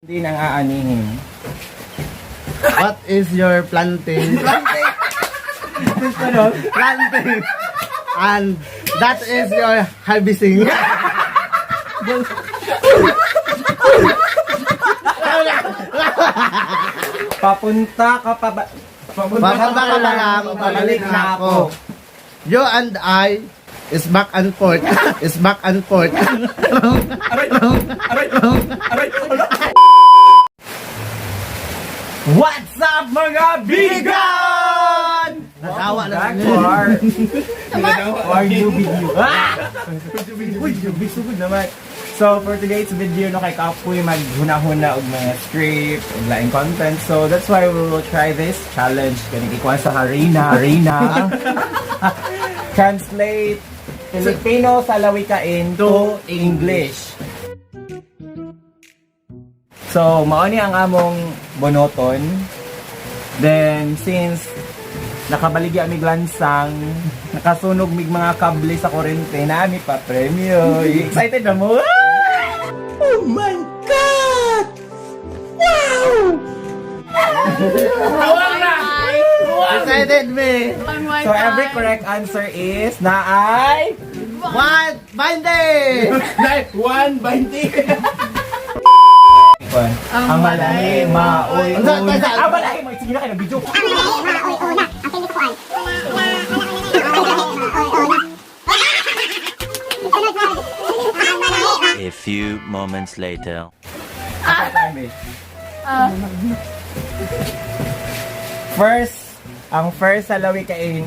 Din ang aanihin. What is your planting? Ano? Planting. And that is your harvesting. Papunta ka pa ba? Papunta ka pa lang, pabalik na ako. You and I is back and forth. Is back and forth. Aray! Aray! Aray! Ala! What's up, mga bigan? Natawa na Back to our new video. Ah! Uy, sugod naman. So, for today's video, no, kay Kapoy, maghuna-huna og mga script, og laing content. So, that's why we will try this challenge. Ganing ikuha sa Harina. Harina. Translate Filipino sa lawikain to English. So, mao ni ang among bonoton. Then, since nakabaligya mig lansang, nakasunog mig mga kable sa kurente, nami pa premyo. Excited na mo? Ah! Oh my God! Wow! Excited me. So, every correct answer is naay One, Monday! One, 20. Ang malahi, maoy, Ang una. sa- Ah, malahi, mo. Sige na kayo, video. A few moments later. First, ang first sa lawikain,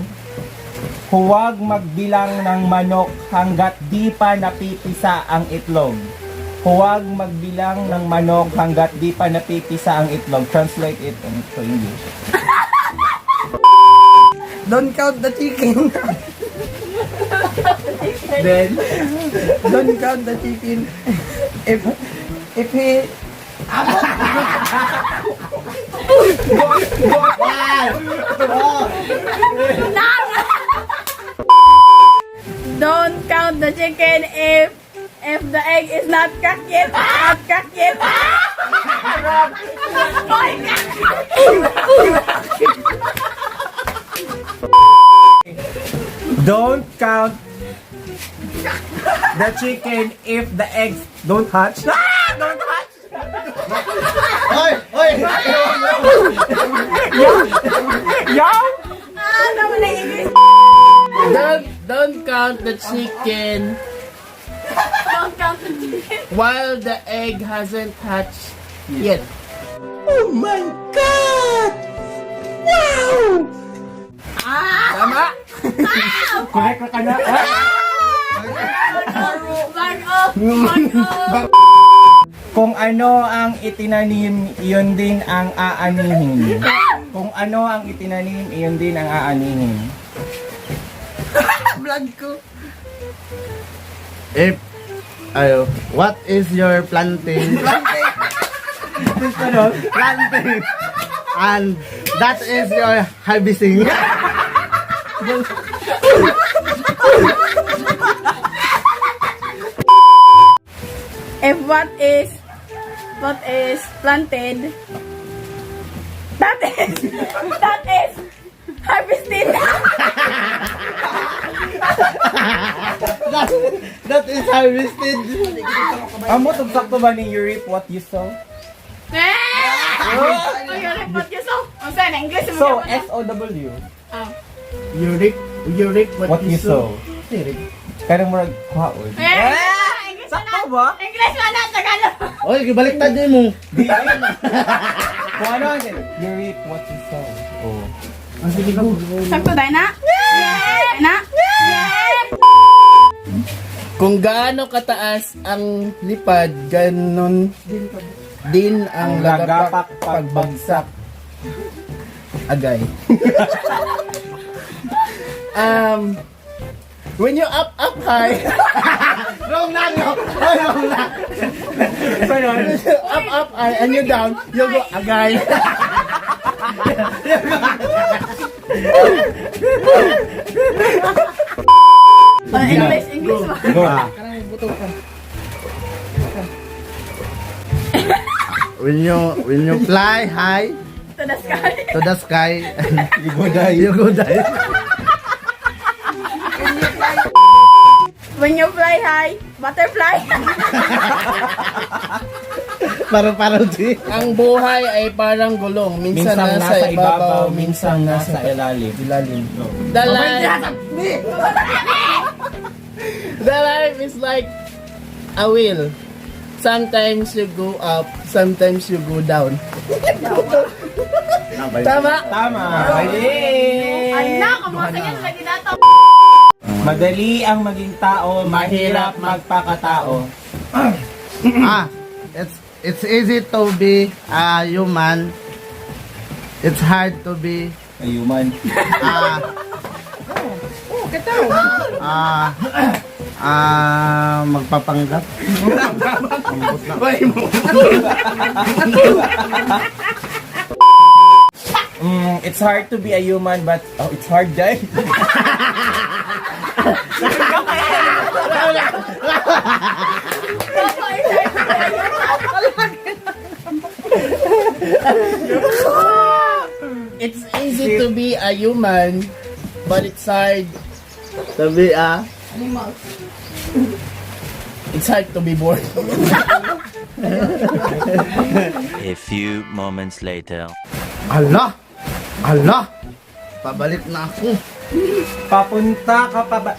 huwag magbilang ng manok hanggat di pa napipisa ang itlog. Huwag magbilang ng manok hanggat di pa napipisa ang itlog. Translate it into English. Don't count the chicken. Then, Don't count the chicken. If he Don't count the chicken if the egg is not cracked yet. Not cracked yet. Oh my God. Don't count the chicken if the eggs don't hatch. Ah! Don't hatch! Oy! Oy! Yaw! Ah, tama na English. don't count the chicken Don't count the chicken. while the egg hasn't hatched yet. Tama? Correct na ka na. Ah! Bago. Bago. Kung ano ang itinanim, iyon din ang aanihin. Kung ano ang itinanim, iyon din ang aanihin. Vlog ko. If, ayo, what is your planting? Ano? Planting. And that is your harvesting. If what is planted, that is harvested. That is harvested. Amo, tugsak to ba ni you reap what you sow? Eh! Oh, you reap what you sow. Ang sana English mo So, gyapon na. S-O-W. Ah. You reap what, What you sow. Kaya murag kwaon. Eh, English na. Sakto ba? English na na, Tagalog. Oy, gibaliktad din mo. Di ay. Kung ano ang you reap what you sow. Oh. Sakto dahil na? Yeah! Na? Yeah! Kung gaano kataas ang lipad, ganon din ang Ang lagapak lagapak pagbagsak. Agay. When you up, up high, Wrong na, no. Oy, wrong na. So, yun. up, up high, and you down, you go agay. Oh, English, English ba? Go. When you fly high To the sky. To the sky, you go die. You go die. When you fly high, butterfly. Parang di. Ang buhay ay parang gulong. Minsan, Minsan nasa ibabaw, minsan nasa ilalim. ilalim. The life is like a wheel. Sometimes you go up, sometimes you go down. Tama? Tama. Yay! Anak, kumasaya sa ginato. Madali ang maging tao, mahirap magpakatao. Ah, it's easy to be a human. It's hard to be Ayuman. ah ah ah magpapanggap. It's hard to be a human, but oh, it's hard, guys. It's easy to be a human, but it's hard. To be a It's hard to be born. A few moments later. Ala! Ala! Pabalik na ako. Papunta ka pa ba?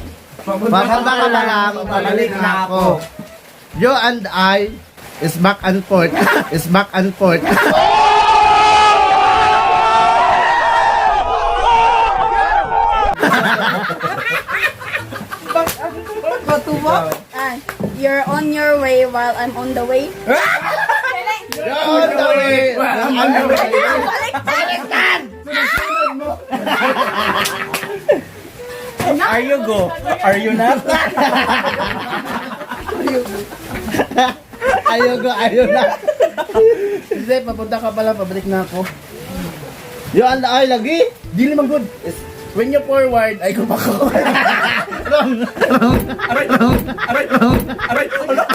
Papunta ka pa lang, pabalik na ako. You and I is back and forth. Is back and forth. Ah, you're on your way while I'm on the way. You're on the way. I'm on the way. Baliktad! Are you go? Are you not? Ayaw ko, ayaw na. Hindi, papunta ka pala, pabalik na ako. You and I lagi. Dili man good. When you forward, ay ko pa ko. Wrong, wrong, wrong, wrong. Aray, ala.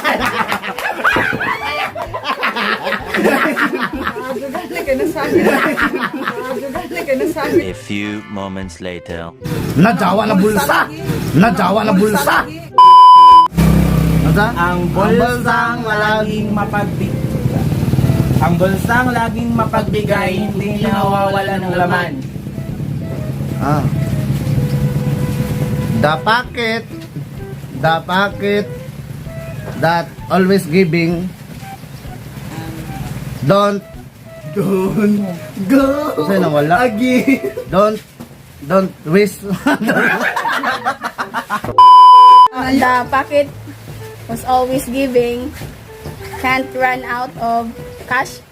A few moments later. Nadawa na bulsa. Nadawa na bulsa. Nasa? Ang bulsang laging mapagbigay. Ang bulsang laging mapagbigay, hindi nawawala ng laman. Ah. The pocket that always giving, don't, Don't go Kasi nawala. again. Don't waste. The pocket was always giving. Can't run out of cash.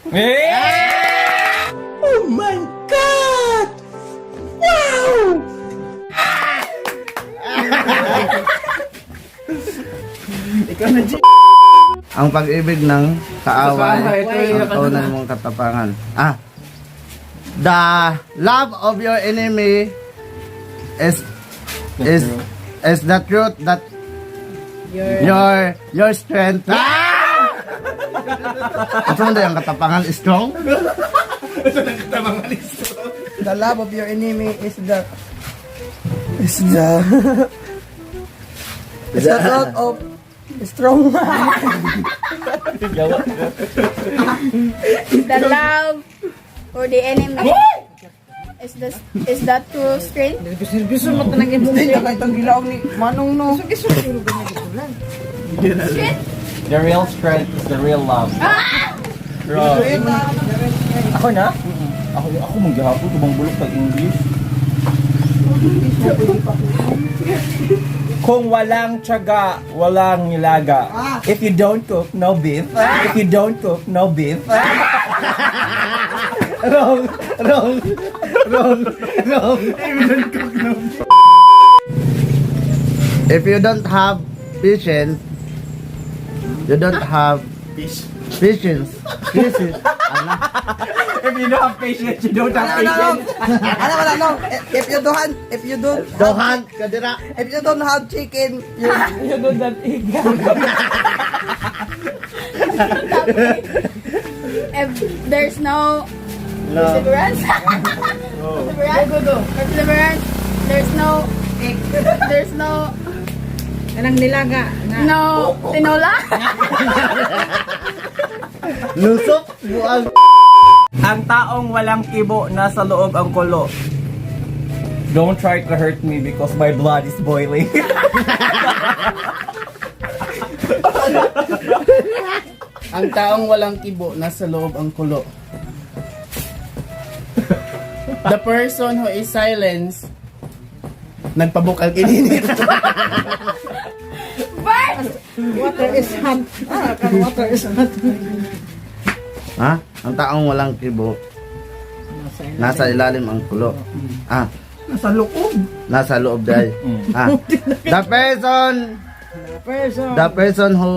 Oh my God! Wow! Ikaw na, G. Ang pag-ibig ng kaaway, Sa ito yung ang tunay mong katapangan. Ah. The love of your enemy is the truth that your strength. Ah! Ito na yung katapangan is strong? The love of your enemy is the thought of strong man. The love for the enemy is the true strength. Hindi na itong gilaong ni Manong no. Strength? The real strength is the real love. Bro. Ako na? Ako mong gihapon tubang bulok tag English. Kung walang tiyaga, walang nilaga. If you don't cook, no beef. If you don't cook, no beef. Wrong, wrong, wrong, wrong. If you don't have patience, you don't have patience. Patience. Ano? If you don't have patience, you don't have Ano, ano, patience. ano, ano, ano, if you don't have, if you don't, Dohan, kadira. if you don't have chicken, you, You don't have egg. If there's no No. perseverance, perseverance, Go, go, go. perseverance, there's no egg, there's no Kanang nilaga. Na. no tinola. Lusok, buang. Ang taong walang kibo, nasa loob ang kulo. Don't try to hurt me because my blood is boiling. Ang taong walang kibo, nasa loob ang kulo. The person who is silent, nagpabukal kininit. Bert! Water is hot. Ah, kan water is hot. Ha? Ang taong walang kibo, nasa ilalim ang kulo. Ah, Nasa loob. nasa loob dahil. Ah. The person, The person. the person who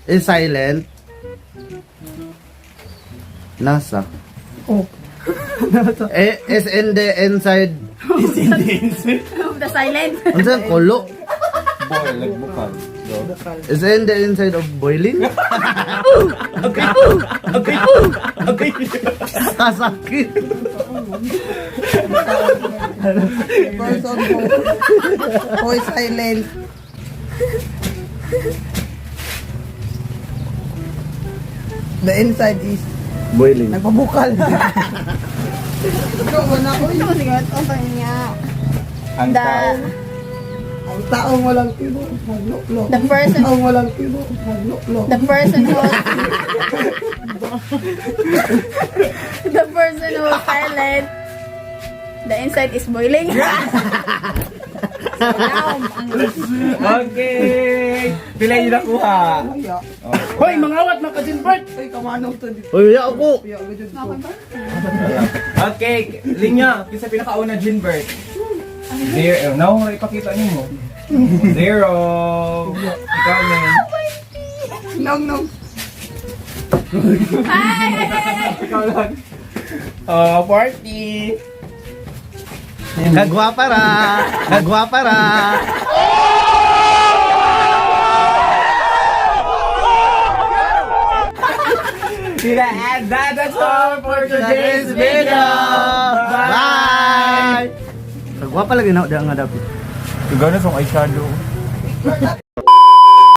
is silent, nasa. Oh. Eh, is in the inside. Of the silent. Ano ang kulo? Boil, nagbukal. Is in the inside of boiling? Kasakit. Person who is silent. The inside is Boiling. nagpabukal. Ikaw ba na ko? Ito sigat ang niya. Ang The taong Ang taong walang kibo, nagluklo. the person Ang walang kibo, nagluklo. the person who the person who is silent, the inside is boiling. Okay! Pila yung nakuha? Hoy, mga awat, mga kajinbert! Ay, kamanong to dito. Uy, ako. Kuya, gajud ko. Okay, linya. Kisa pinakauna, Jinbert. Zero. No, ipakita niyo mo. Zero. Ikaw, Ning. Nong, nong. Ay, ay, ay, ay. Ikaw lang. Oh, 40. Kagwapa ra. Kagwapa ra. Sila, and that's all for today's video. Bye! Kagwapa lagi na nga dapat. Gano'n song eyeshadow.